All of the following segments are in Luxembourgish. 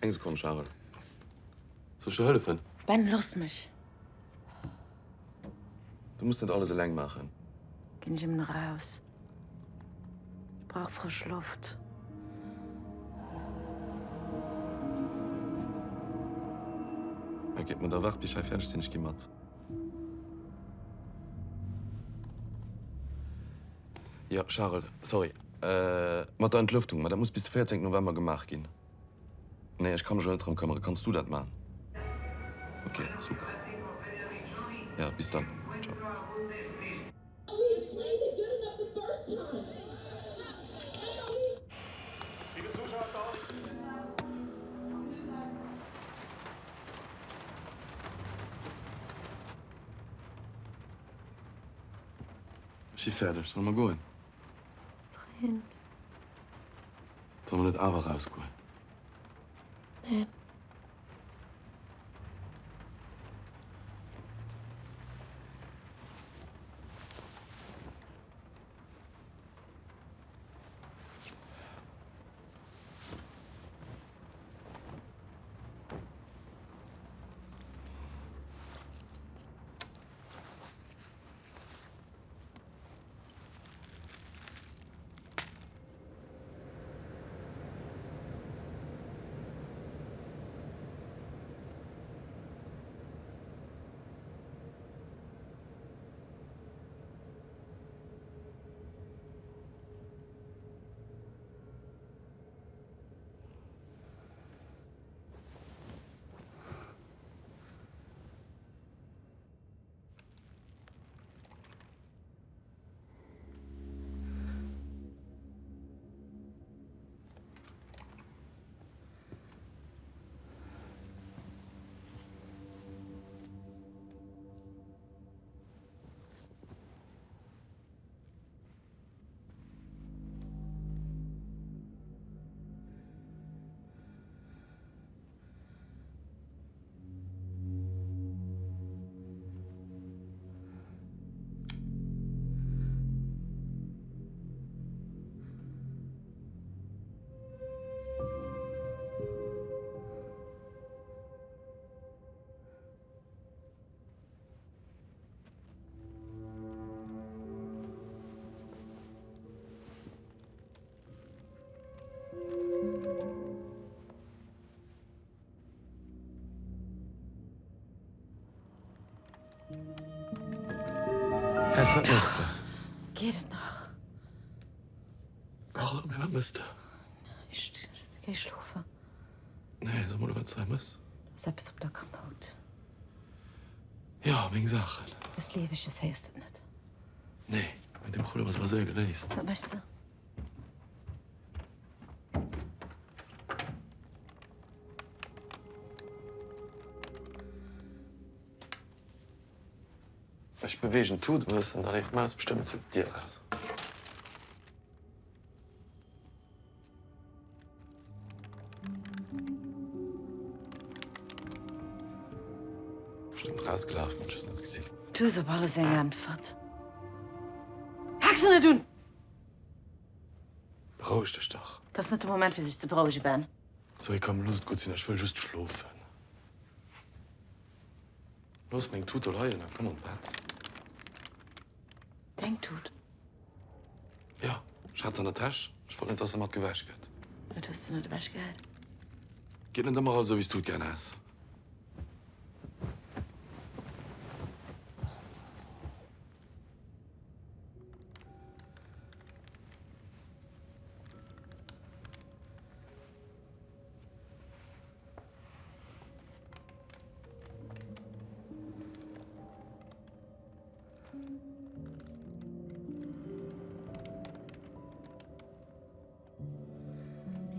Eng Sekonn, Charel. Soll ech der hëllefen? Ben, looss mech! Du muss net alles eleng maachen. Ginn ech emmen eraus. Ech brauch frësch Loft. Ok, ma da waart bis ech hei fäerdeg sinn, ech gi mat. Jo, Charel, sorry. Mat der Entlëftung, ma dat muss bis de 14 November gemaach ginn. Nee, ech ka mech elo net drëm këmmeren. Kanns du dat man? Ok, super. Ja, bis dann. Ciao. Ech si fäerdeg. Solle mer goen? Dréint. Solle mer net awer erausgoen? Neen. Häerz, wat méchs de? Geet et nach? Pardon, mee wat méchs de? Ech géi schlofen. Nee, so mol, wat s de hei méchs. Do ass eppes op der Kommod. Jo, meng Saachen. Eppes Lieweges, héiers de et net? Nee, mee dee Problem ass awer séier geléist. Wat méchs de? Ech beweegen d'Tut e bëssen, da leeft d'Maus bestëmmt zu d'Dier eraus. Bestëmmt erausgelaf, hunn ech just net gesinn. Du hues op alles eng Äntwert. Pak se net un! Beroueg dech dach. Dat ass net de Moment fir sech ze berouegen, Ben. Zoé, komm, looss et gutt sinn, ech wëll just schlofen. Looss meng Tut do leien a komm an d'Bett. Deng Tut? Jo, ech hat se an der Täsch. Ech wollt net, dass se mat gewäsch gëtt. Wat hues de net ewechgehäit? Geet net ëmmer alles esou, wéi s du et gär häss. Déi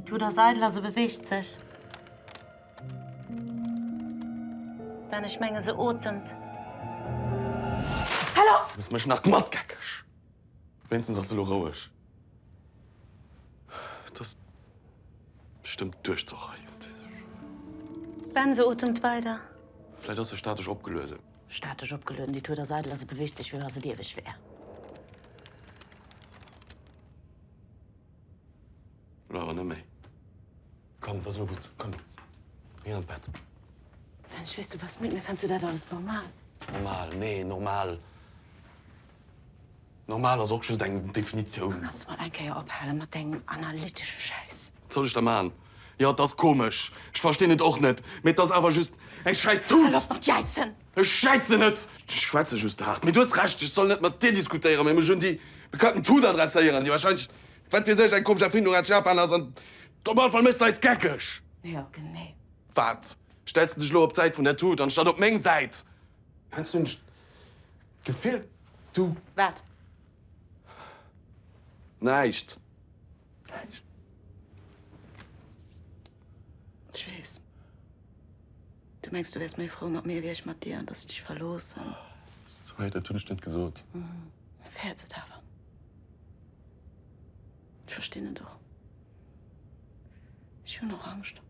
Tut ass eidel a se beweegt sech. Ben, ech menge se otemt. Hallo! Du hues mech nach mat geckeg. Wéinstens ass se elo roueg. Et ass bestëmmt Duerchzocherei, wat weess ech. Ben, se otemt weider. Vläicht ass se statesch opgelueden. Statesch opgelueden? Déi Tut ass eidel a se beweegt sech, wéi wa se lieweg wär. Elo awer net méi. Komm, et ass elo gutt, komm. Mir ginn an d'Bett. Ben, ech weess, du bass midd, mee fënns du dat alles normal? Normal? Nee, normal, normal ass och just eng Definitioun. Kanns du mol eng Kéier ophale mat dengem analytesche Schäiss? Wat soll ech da man? Jo, et ass komesch, ech verstinn et och net, mee et ass awer just eng schäiss Tut! Hal op mat jäizen! Ech jäizen net! Ech schwätze just haart. Mee du hues Recht, ech soll net mat dir diskutéieren, mee mech un déi bekackten Tut adresséieren, déi wahrscheinlech, wat weess ech, eng komesch Erfindung aus Japan ass an op alle Fall mécht se eis geckeg! Jo, genee. Wat? Stells de dech elo op d'Säit vun der Tut anstatt op meng Säit? Heiansdo hunn ech d'Gefill, du. Wat? Näischt. Näischt. Ech weess. Du mengs, du wäers méi frou mat mir wéi ech mat dir an dass ech dech verloossen. Sorry, dat hunn ech net gesot. Fäerts et awer. Ech verstinn et och. Ech hunn och Angscht.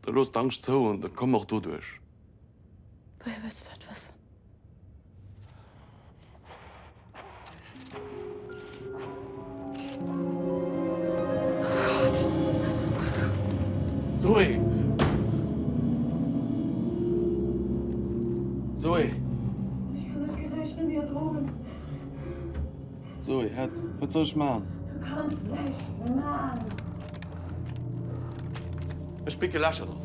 Da looss d'Angscht zou an da komm och doduerch. Wohier wëlls du dat wëssen? Zoé! Zoé! Ech kann dat Geräisch net méi erdroen. Zoé, hätt, wat soll ech man? Du kanns näischt man. Ech picke Lächer dran.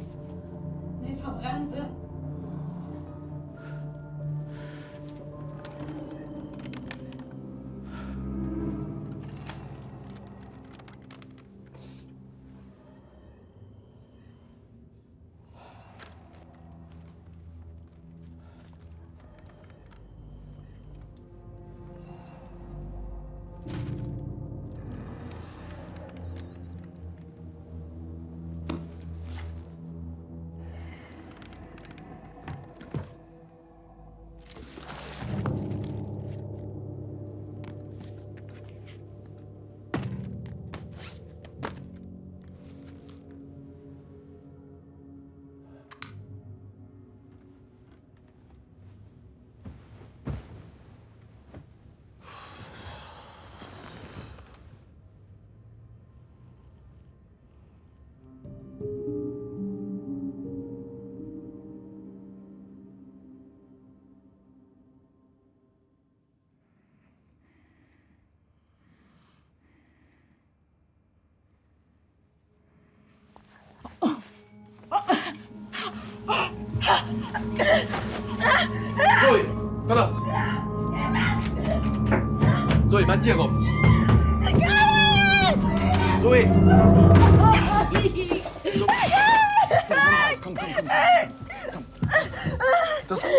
Nee, verbrenn se. Zoé, wat ass? Zoé, maach d'Dier op! Zoé! Zoé, komm, komm, komm, komm. Das komm.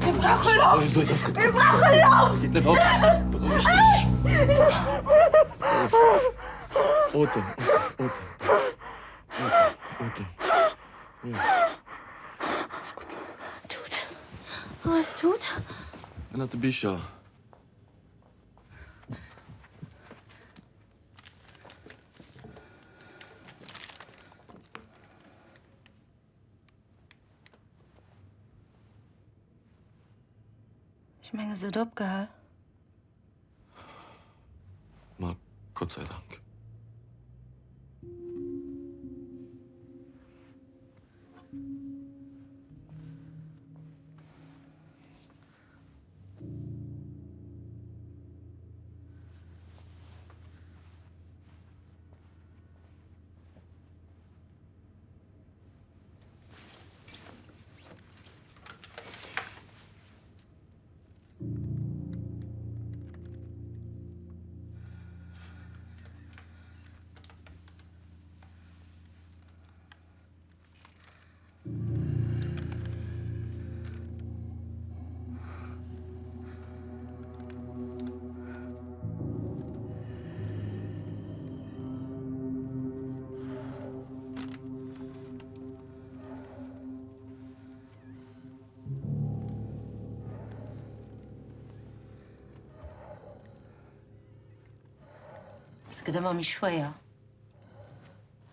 Mir brauche Loft! Mir brauche Loft! Geht net op. Beroueg dech. Otem, otem, otem, otem. Ja. Ass gutt. Tut. Wou ass d'Tut? Ënnert de Bicher. Ech menge se huet opgehal. Ma Gott sei Dank. Et gëtt ëmmer méi schwéier.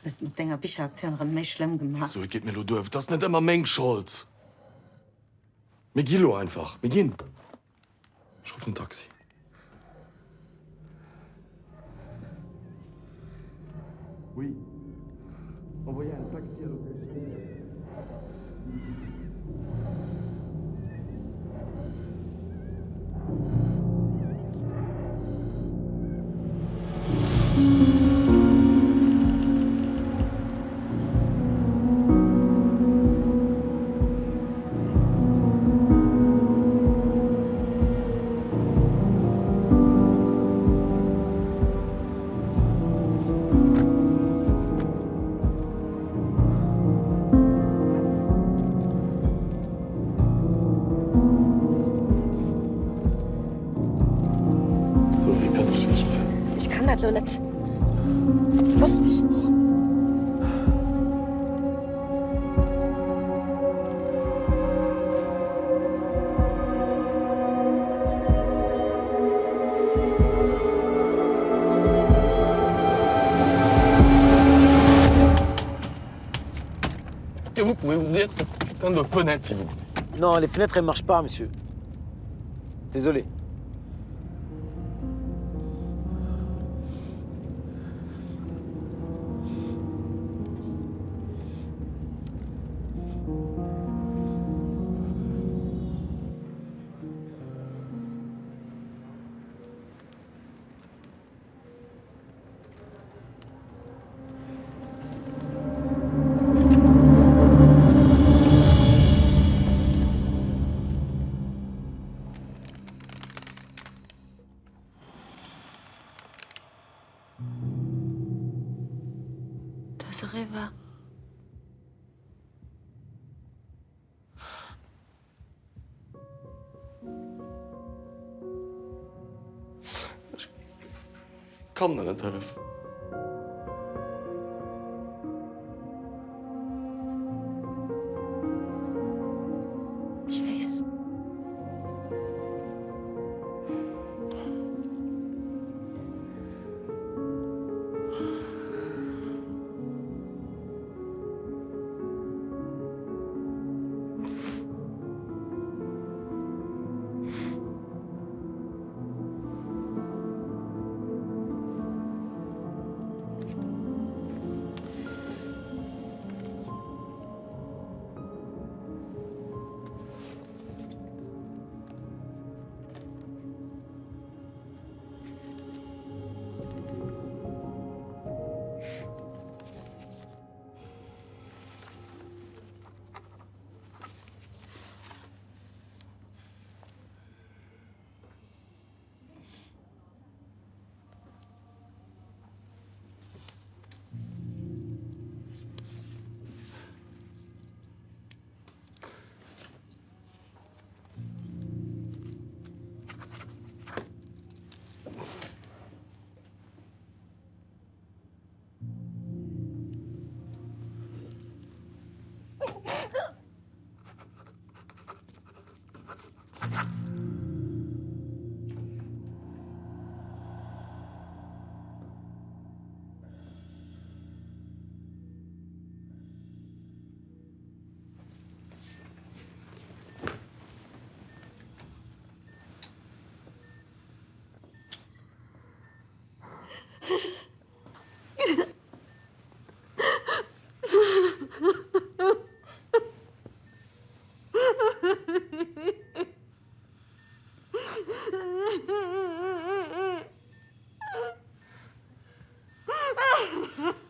Hues et mat denger Bicheraktioun erëm méi schlëmm gemaach. Sou, et geet mir elo duer. Et ass net ëmmer meng Schold. Mir gi lo einfach. Mir ginn. Ech ruffen en Taxi. Oui. Envoyez un taxi à l'hôtel Chimay. So, wéi kann ech dir hëllefen? Ech kann dat lo net. Looss mech! Est-ce que vous pouvez ouvrir cette putain de fenêtre, s'il vous plaît? Non, les fenêtres, elles marchent pas, monsieur. Désolé. Et ass eriwwer. Ech kann der net hëllefen. Ech weess.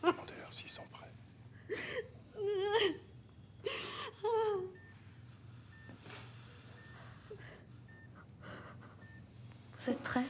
Demandez-leur s'ils sont prêts. Vous êtes prêts?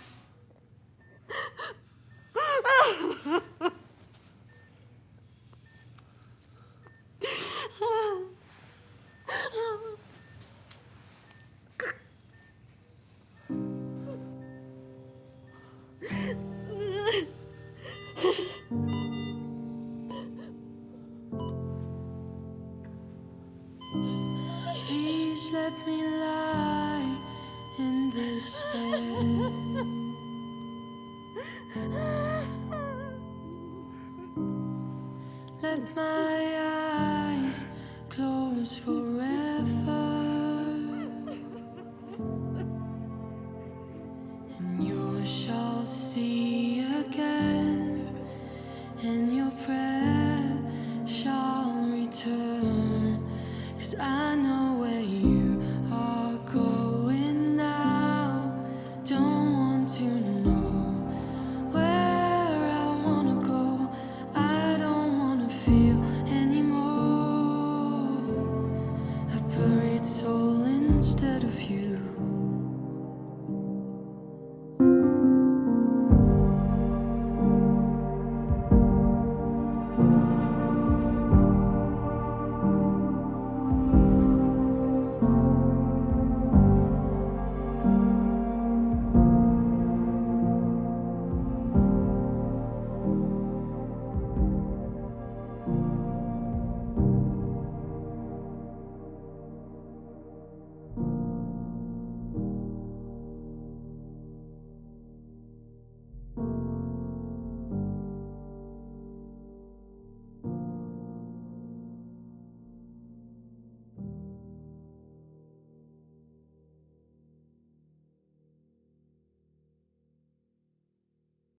Please let me lie in this bed. Let my eyes close forever. And you shall see again in your presence. Cause I know where you are going now. Don't want to know where I wanna go. I don't wanna feel anymore. A buried soul instead of you.